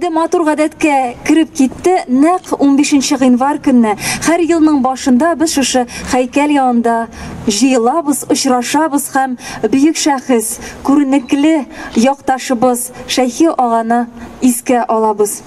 Инде матур гадәткә кереп китте, нәкъ 15 гыйнвар көнне һәр елның башында без шушы һәйкәл янында җыелабыз, очрашабыз һәм бөек шәхес, күренекле якташыбыз Шәйхи аганы искә алабыз.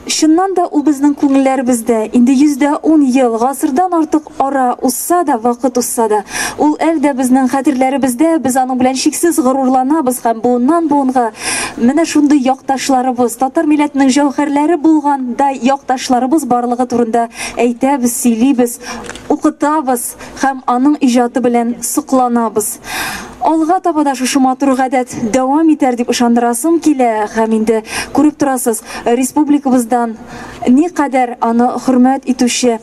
Чыннан да ул безнең күңелләребездә инде 110 ел, гасырдан артык ара узса да, вакыт узса да, ул әле дә безнең хәтерләребездә, без аның белән чиксез горурланабыз һәм буыннан буынга менә шундый якташларыбыз, татар милләтенең җәүһәрләре булган да якташларыбыз барлыгы турында әйтәбез, сөйлибез, укытабыз һәм аның иҗаты белән сокланабыз. Алга таба да шушы матур гадәт дәвам итәр дип ышандырасым килә һәм инде күреп торасыз, республикабыздан никадәр аны хөрмәт итүче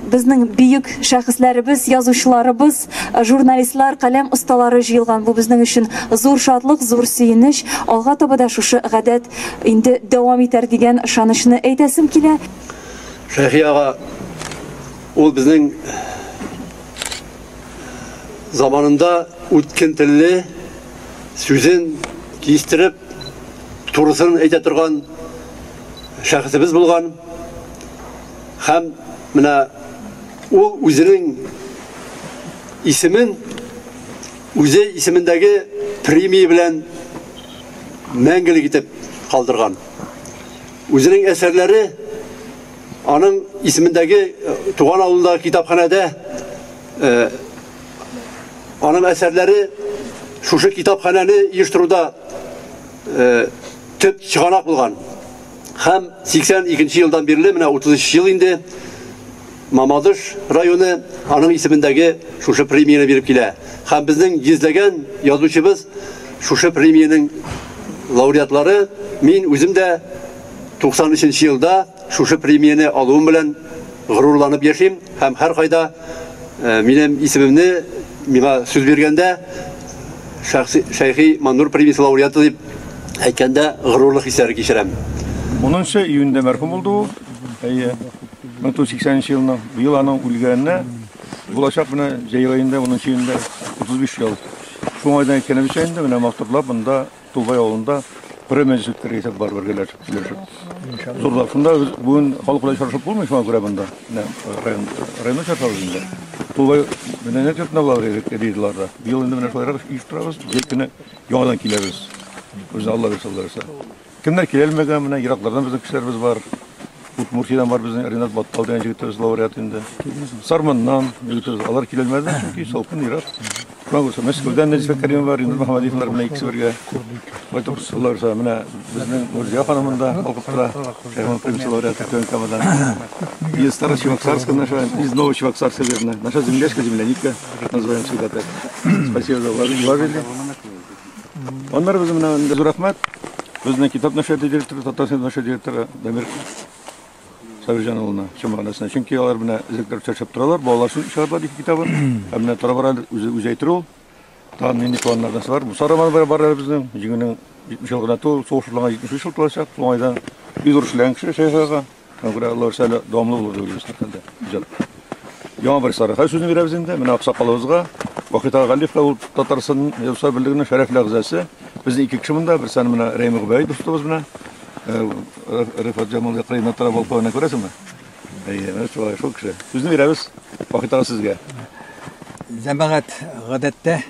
безнең бөек шәхесләребез, язучыларыбыз, журналистлар, каләм осталары җыелган. Бу безнең өчен зур шатлык, зур сөенеч. Алга таба да шушы гадәт инде дәвам итәр дигән ышанычны әйтәсем килә. Шәйхи ага, ул безнең заманында үткен телле, сүзен кистереп, турысын әйтә торган шәхесебез булган. Һәм менә ул үзенең исемен үзе исемендәге премия белән мәңгелек итеп калдырган. Үзенең әсәрләре аның исемендәге туган авылындагы китапханәдә аның әсәрләре шушы китапханәне оештыруда төп чыганак булган. Һәм 82 елдан бирле, менә 33 ел инде Мамадыш районы аның исемендәге шушы премияне биреп килә. Һәм безнең йөзләгән язучыбыз шушы премиянең лауреатлары. Мин үзем дә 93 елда шушы премияне алуым белән горурланып яшим һәм һәркайда минем исемемне миңа сүз биргәндә Шәйхи Маннур премиясе лауреаты дип әйткәндә горурлык хисләре кичерәм. 10 июньдә мәрхүм булды ул. Әйе. 1980 елның быел аның үлгәненә булачак менә җәй аенда 10 июньдә 35 ел. Шуңа уңайдан әйткәнебезчә инде менә мактаплап монда Тулбай авылында премия үткәрергә исәп бар бергәләшеп сөйләшеп. Зурлап. Шунда без бүген халык белән очрашып булмый, шуңа күрә монда менә район районда очрашабыз инде. Тулбай мәдәният йортында булабыз диделәр да. Быел инде менә шулайрак оештырабыз. Җәй көне яңадан киләбез. Үзе Алла бирсә, Алла бирсә. Кемнәр килә алмаган, менә ераклардан безнең кешеләребез бар. Удмуртиядән бар безнең Ренат Баттал дигән егетебез лауреат инде. Сарманнан егетебез, алар килә алмады, чөнки салкын ерак. Шуңа күрә Мәскәүдән Нәзифә Кәримова, Ринат Мөхәммәдиевлар менә икесе бергә. Байтак Алла бирсә, менә безнең Нурзия ханым монда калкып тора. Шәйхман премиясе лауреаты Түбән Камадан. Из Старочебоксарска наша, из Новочебоксарска, верно. Наша землячка, земляника, называем всегда так. Спасибо за уважение. Аннары без менә инде зур рәхмәт. Безнең китап нәшрияты директоры, Татарстан нәшрият директоры Дамир Сабирҗан улына чын мәгънәсендә. Чөнки алар менә эзлекләп чәчәп торалар, балалар өчен чыгардылар ике китабын. Һәм менә тора-бара үзе үзе әйтер ул. Тагын нинди планнар нәрсә бар. Муса романы бар, бар әле безнең. Җиңүнең 70 еллыгына тул, сугыш башланган 73 ел тулачак. Шул уңайдан бик зур эшләгән кеше Шәйх ага. Шуңа күрә Алла бирсә әле дәвамлы булыр дип уйлыйбыз һәрхәлдә. Иҗат. Яңа бер сары. Хәзер сүзне бирәбез инде. Менә аксакалыбызга, Вахит ага Галиевка, ул Татарстан Язучылар берлегенең шәрәфле әгъзасы. Безнең ике кеше монда, берсе менә Рәим Гобәй дустыбыз менә. Рифат Җамал Якрайна тора балконына күрәсеңме? Әйе, менә шулай, шул кеше. Сүзне бирәбез Вахит ага сезгә. Җәмәгать гадәттә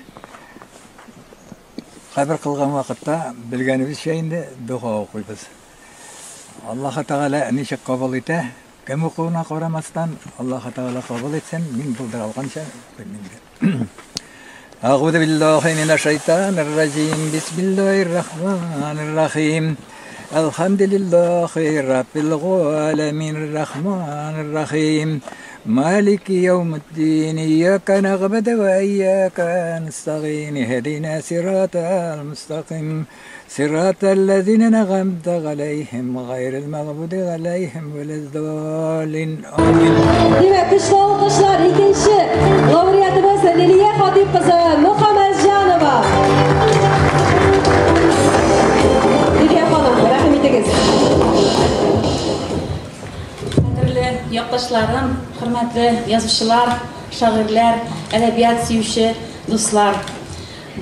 кабер кылган вакытта белгәнебезчә инде дога укыйбыз. Аллаһы Тәгалә ничек кабул итә, кем укуына карамастан, Аллаһы Тәгалә кабул итсен, мин булдыра алганча укыйм инде. Әгъузу биллахи минәш шайтанир раҗим. Бисмиллаһир рахманир рахим. Әлхәмдүлиллахи раббил галәмин рахманир рахим. Малики яумиддин. Ияка нагъбуду ва ияка настагин. Иһдина сиратал мустаким. Сираталлазина әнъамта галәйһим гайрил мәгъдуби галәйһим вәләд-даллин. Амин. Димәк, көчле алкышлар икенче лауреатыбыз Лилия Хатип кызы Мөхәммәтҗанова. Лилия ханым, рәхим итегез. Кадерле якташларым, хөрмәтле язучылар, шагыйрьләр, әдәбият сөюче дуслар.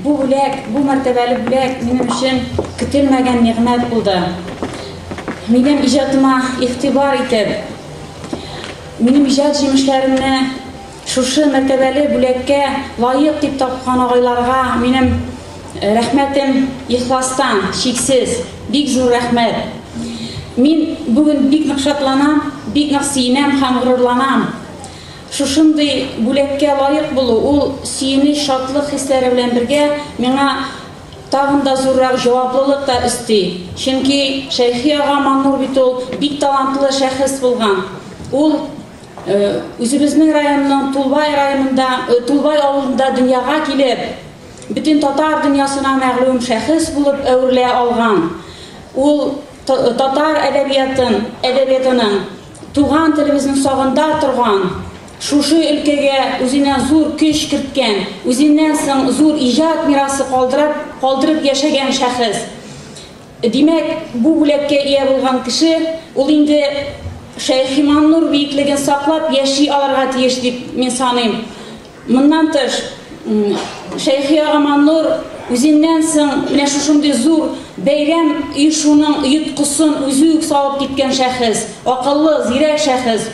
Бу бүләк, бу мәртәбәле бүләк минем өчен көтелмәгән нигъмәт булды. Минем иҗатыма игътибар итеп, минем иҗат җимешләремне шушы мәртәбәле бүләккә лаек дип тапкан агайларга минем рәхмәтем ихластан, чиксез, бик зур рәхмәт. Мин бүген бик нык шатланам, бик нык сөенәм һәм горурланам. Шушындый бүләккә лаек булу, ул сөенеч, шатлык хисләре белән бергә миңа тагын да зуррак җаваплылык та өсти. Чөнки Шәйхи ага Маннур бит ул бик талантлы шәхес булган. Ул үзебезнең районның Тулбай районында, Тулбай авылында дөньяга килеп, бөтен татар дөньясына мәгълүм шәхес булып әверелә алган. Ул татар әдәбиятын, әдәбиятының туган телебезнең сагында торган, шушы өлкәгә үзенә зур көч керткән, үзеннән соң зур иҗат мирасы калдырып, калдырып яшәгән шәхес. Димәк, бу бүләккә ия булган кеше ул инде Шәйхи Маннур биеклеген саклап яши алырга тиеш дип мин саныйм. Моннан тыш, Шәйхи ага Маннур үзеннән соң менә шушындый зур бәйрәм оешуның оеткысын үзе үк салып киткән шәхес, акыллы, зирәк шәхес.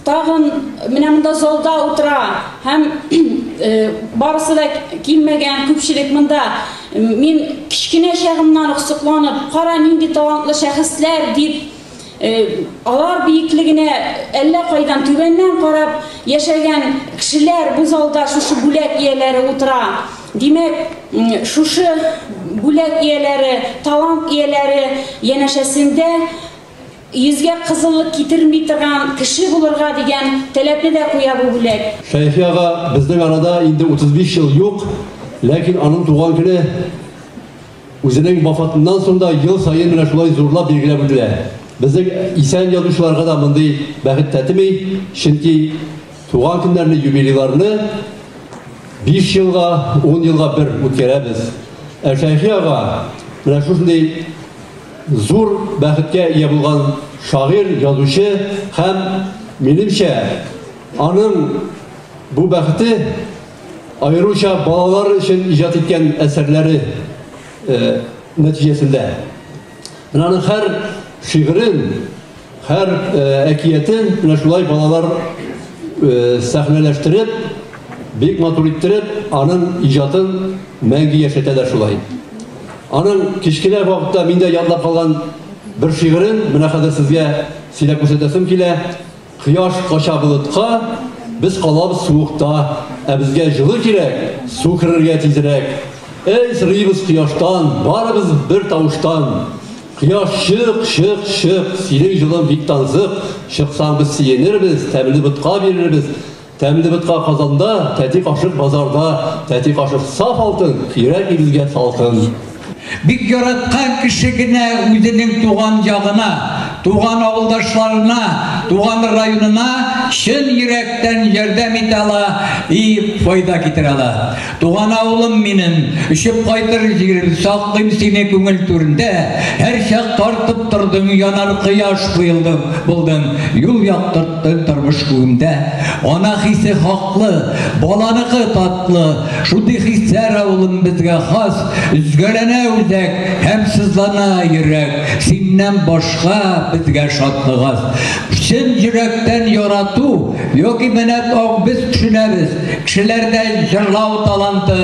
Тагын менә монда залда утыра һәм барысы да килмәгән күпчелек монда. Мин кечкенә чагымнан ук сокланып, кара нинди талантлы шәхесләр дип, алар биеклегенә әллә кайдан түбәннән карап яшәгән кешеләр бу залда шушы бүләк ияләре утыра. Димәк, шушы бүләк ияләре, талант ияләре янәшәсендә йөзгә кызыллык китерми торган кеше булырга дигән таләпне дә куя бу бүләк. Шәйхи ага безнең арада инде 35 ел юк, ләкин аның туган көне үзенең вафатыннан соң да ел саен менә шулай зурлап билгеләп үтелә. Безнең исән язучыларга да мондый бәхет тәтеми, чөнки туган көннәрне, юбилейларны 5 елга, 10 елга бер үткәрәбез. Ә Шәйхи ага менә шушындый зур бәхеткә ия булган шагыйрь, язучы һәм минемчә аның бу бәхете аеруча балалар өчен иҗат иткән әсәрләре нәтиҗәсендә. Менә аның һәр шигырен, һәр әкиятен менә шулай балалар сәхнәләштереп, бик матур иттереп, аның иҗатын мәңге яшәтәләр шулай. Аның кечкенә вакытта миндә ятлап калган бер шигырен менә хәзер сезгә сөйләп күрсәтәсем килә. Кояш кача болытка, без калабыз суыкта, ә безгә җылы кирәк, су керергә тизрәк. Эй, сорыйбыз кояштан, барыбыз бер тавыштан. Кояш чык, чык, чык, синең җылың бик тансык, чыксаң без сөенербез, тәмле ботка бирербез. Тәмле ботка казанда, тәти кашык базарда, тәти кашык саф алтын, кирәкми безгә салкын. Бик яраткан кеше генә үзенең туган ягына, туган авылдашларына, туган районына чын йөрәктән ярдәм итә ала и файда китерә ала. Туган авылым минем, очып кайтыр җирем, саклыйм сине күңел түрендә, һәрчак тартып тордың, янар кояш булдың, юл яктырттың тормыш күгемдә. Ана хисе хаклы, баланыкы татлы, шундый хисләр авылым безгә хас, өзгәләнә үзәк һәм сызлана йөрәк, синнән башка безгә шатлык аз. Чын йөрәктән ярату, яки менә без төшенәбез, кешеләрдә җырлау таланты,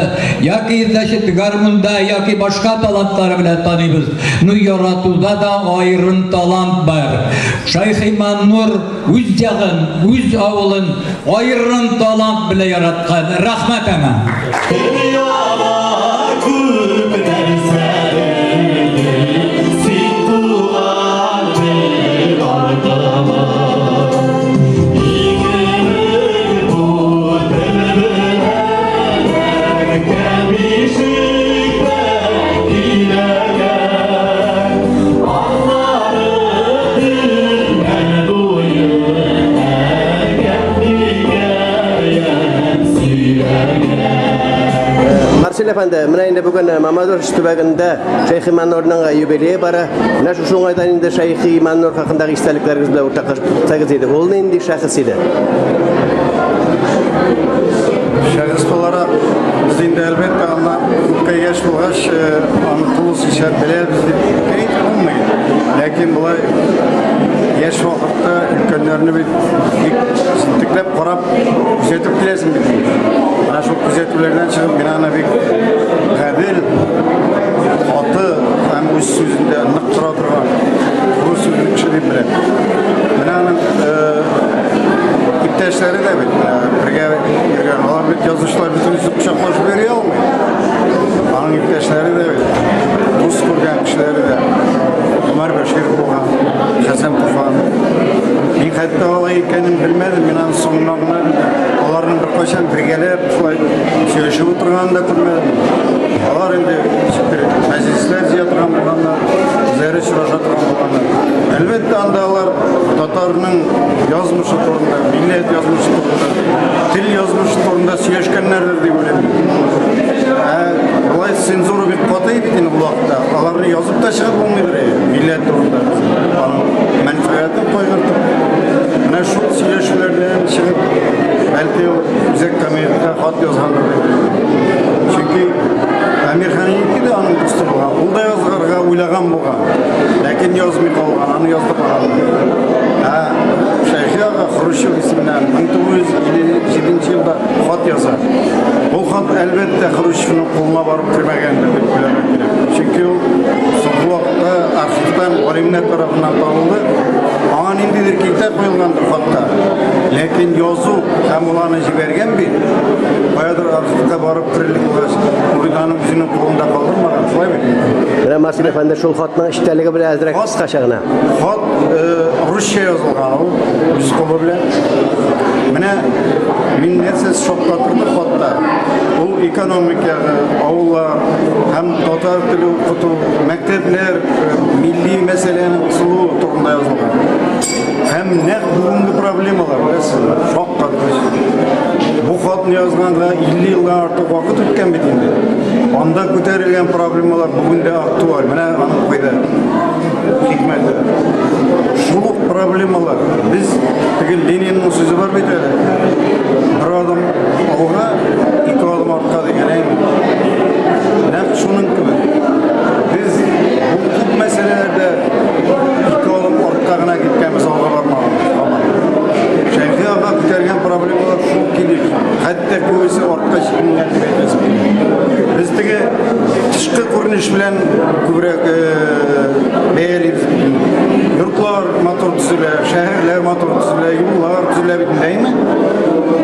яки значит гармунда, яки башка талантлары белән таныйбыз. Ну яратуда да аерым талант бар. Шәйхи Маннур үз ягын, үз авылын аерым талант белән яраткан. Рәхмәт аңа. Марсель әфәнде, менә инде бүген Мамадыш төбәгендә Шәйхи Маннурның юбилее бара. Менә шушы уңайдан инде Шәйхи Маннур хакындагы истәлекләрегез белән уртаклашсагыз иде. Ул нинди шәхес иде? Шәхес буларак без инде, әлбәттә, аны күпкә яшь булгач, аны тулысынча беләбез дип әйтеп булмый. Ләкин болай яшь вакытта өлкәннәрне бит бик җентекләп карап, күзәтеп киләсең бит. Менә шул күзәтүләрдән чыгып, мин аны бик гадел, каты һәм үз сүзендә нык тора торган, туры сүзле кеше дип беләм. Менә аның иптәшләре дә бит бергә йөргән. Алар бит, язучылар, бөтенесе кочаклашып йөри алмый. Аның иптәшләре дә бит, дус күргән кешеләре дә. Гомәр Бәширов булган, Хәсән Туфан. Мин хәтта алай икәнен белмәдем, мин аны соңыннан гына белдем. Аларның беркайчан бергәләп шулай сөйләшеп утырганын да күрмәдем. Алар инде ничектер мәҗлесләр җыя торган булганнар, үзләре очраша торган булганнар. Әлбәттә, анда алар татарның язмышы турында, милләт язмышы турында, тел язмышы турында сөйләшкәннәрдер дип уйлыйм. Ә болай цензура бик каты бит инде ул вакытта. Аларны язып та чыгып булмыйдыр милләт турында. Аның мәнфәгатен кайгыртып. Менә шул сөйләшүләрдән чыгып, бәлки ул Үзәк комитетка хат язгандыр дип уйлыйм. Чөнки Әмирхан Еники дә аның дусты булган. Ул да язгарга уйлаган булган. Ләкин язмый калган, аны яздырмаган. Ә Шәйхи ага Хрущев исеменнән 1957 елда хат яза. Ул хат, әлбәттә, Хрущевның кулына барып кермәгәндер дип уйларга кирәк. Чөнки ул соңгы вакытта архивтан галимнәр тарафыннан табылды. Аңа ниндидер киртә куелгандыр хатта. Ләкин язу һәм ул аны җибәргән бит. Каядыр архивка барып керерлек булгач, ул бит аны үзенең кулында калдырмаган, шулай бит? Менә, Марсель әфәнде, шул хатның эчтәлеге белән әзрәк кыскача гына. Хат русча язылган ул, үз кулы белән. Менә мин нәрсә шаккатырды хатта. Ул экономик ягы, авыллар һәм татар теле укыту, мәктәпләр, милли мәсьәләнең кысылуы турында язылган. Һәм нәкъ бүгенге проблемалар, беләсезме, шаккатыргыч. Бу хатны язганга 50 елдан артык вакыт үткән бит инде. Анда күтәрелгән проблемалар бүген дә актуаль. Менә аның кайда хикмәте. Шул ук проблемалар. Без теге Ленинның сүзе бар бит әле. Бер адым алга, ике адым артка дигән әйме. Нәкъ шуның кебек. Без бу күп мәсьәләләрдә ике адым артка гына киткәнбез, алга бармаганбыз һаман. Шәйхи ага күтәргән проблемалар шул килеш. Хәтта күбесе артка чигенгән дип әйтәсем килә. Без теге тышкы күренеш белән күбрәк бәялибез бит инде. Йортлар матур төзелә, шәһәрләр матур төзелә, юллар төзелә бит инде, әйме?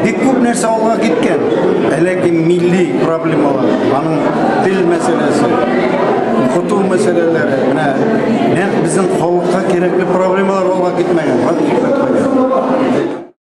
Бик күп нәрсә алга киткән. Ә ләкин милли проблемалар, аның тел мәсьәләсе, укыту мәсьәләләре, менә нәкъ безнең халыкка кирәкле проблемалар алга китмәгән. Хакыйкать кайда?